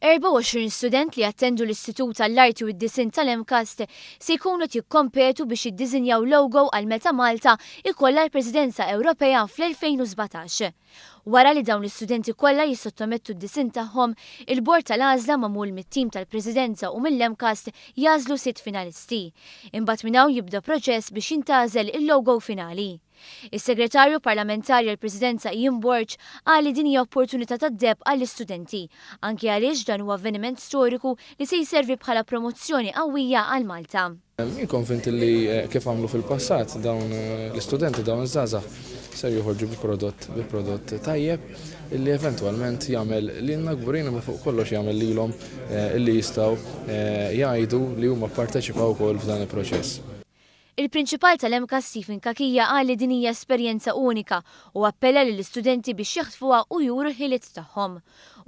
24 student li jattendu l-Istitut għall-Arti u d-Disinn tal-MCAST se jkunu qed jikkompetu biex jiddisinjaw logo għal meta Malta jkollha l-Presidenza Ewropea fl-2017. Wara li dawn l-istudenti kollha jissottomettu d-disinn tagħhom, il-bord tal-għażla magħmul mit-tim tal-Presidenza u mill-MCAST jagħżlu sitt finalisti. Imbagħad minn hawn jibda proċess biex jintgħażel il-logo finali. Is-Segretarju Parlamentari għall-Presidenza Ian Borg qal li din hija opportunità tad-deheb għall-istudenti, anki għaliex dan huwa avveniment storiku li se jservi bħala promozzjoni qawwija għal Malta. Jien konvint li kif għamlu fil-passat dawn l-istudenti, dawn iż-żgħażagħ ser joħorġu bi prodott bi prodott tajjeb illi eventwalment jagħmel lilna kburin imma fuq kollox jagħmel lilhom illi jistgħu jgħidu li huma pparteċipaw ukoll f'dan il-proċess. Il-Prinċipal tal-MCAST Stephen Cachia qal li din hija esperjenza unika u appella lill-istudenti biex jaħtfuha u juru l-ħiliet tagħhom.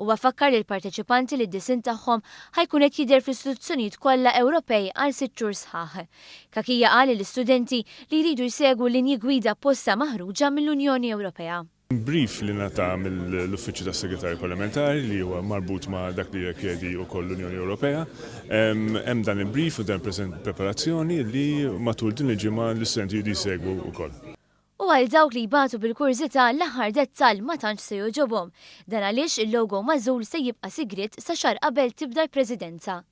Huwa fakkar lill-parteċipanti li d-disinn tagħhom ħa jkun qed jidher fl-istituzzjonijiet kollha Ewropej għal sitt xhur sħaħ. Cachia qal lill-istudenti li jridu jsegwu l-linji gwida apposta maħruġa mill-Unjoni Ewropea. Brief li ngħata mill-Uffiċċju tas-Segretarju Parlamentari li huwa marbut ma' dak li jirrikjedi wkoll l-Unjoni Ewropea. Hemm dan il-brief u dan preparazzjoni li matul din il-ġimgħa l-istudenti jridu jsegwu wkoll. U għal dawk li jbatu bil-kurżità, l-aħħar dettall ma tantx se jogħġobhom. Dan għaliex il-logo magħżul se jibqa' sigriet sa xahar qabel tibda l-Presidenza.